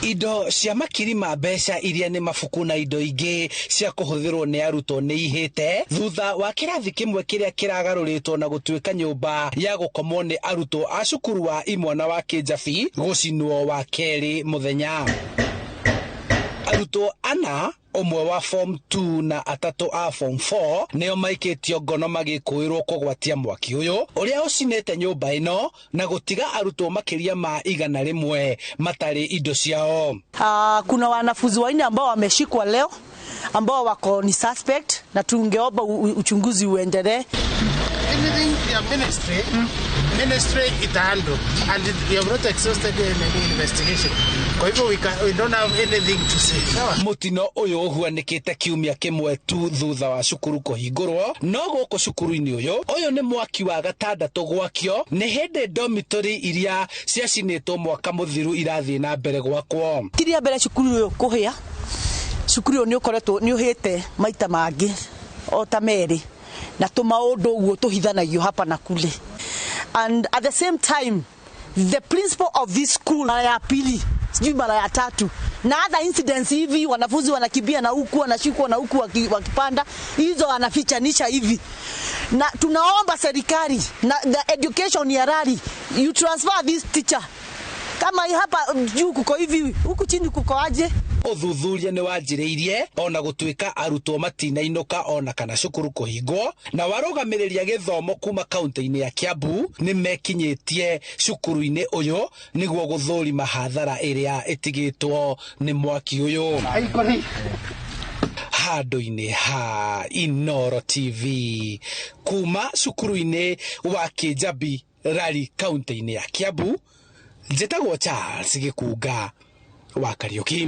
Indo cia makiri ma mbeca iria nĩ mabuku na indo ingĩ cia kũhũthĩrwo nĩ arutwo nĩ ihĩte thutha wa kĩrathi kĩmwe kĩrĩa kĩragarũrĩtwo na gũtuĩka nyũmba ya gũkomwo nĩ arutwo a cukuru wa imwana wa Kĩnjabi gũcinwo wa kerĩ mũthenya. Arutwo ana, ũmwe wa form 2 na atatũ a form 4, nĩo maikĩtio ngono magĩkũĩrwo kũgwatia mwaki ũyũ ũrĩa ũcinĩte nyũmba ĩno na gũtiga arutwo makĩria ma 100 matarĩ indo ciao. Kuna wanafunzi wanne ambao wameshikwa leo ambao wako ni suspect, na tungeomba uchunguzi uendelee. Anything ya ministry itahandle, and we have not exhausted any investigation. Kwa hivyo we don't have anything to say. Sawa? Mutino uyu uhuanikite kiumia kimwe tu thutha wa cukuru kuhingurwo, no guku cukuru-ini uyu ni mwaki wa gatandatu gwakio ni hindi dormitory iria ciacinitwo mwaka muthiru irathie na mbere gwakwo. Tiria mbere cukuru uyu kuhia, cukuru uyu ni ukoretwo ni uhite maita mangi o ta meri, na tumaundu uguo tuhithanagio hapa na kule. And at the same time, the principal of this school mara ya pili, sijui mara ya tatu, na other incidents hivi wanafunzi wanakimbia na huku wanashikwa na huku wakipanda hizo wanafichanisha hivi. Na tunaomba serikali na the education ya Lari, you transfer this teacher. Kama hapa juu kuko hivi, huku chini kuko aje? Ũthuthuria nĩ wanjĩrĩirie ona gũtuĩka arutwo matinainũka ona kana cukuru kũhingwo, na warũgamĩrĩria gĩthomo kuma kaunti-inĩ ya Kiambu nĩ mekinyĩtie cukuru-inĩ ũyũ nĩguo gũthũrima hathara ĩrĩa ĩtigĩtwo nĩ mwaki ũyũ. Handũ-inĩ ha Inooro TV kuma cukuru-inĩ wa Kĩnjabi Lari kaunti-inĩ ya Kiambu, njĩtagwo Charles Gĩkunga wa Kariuki.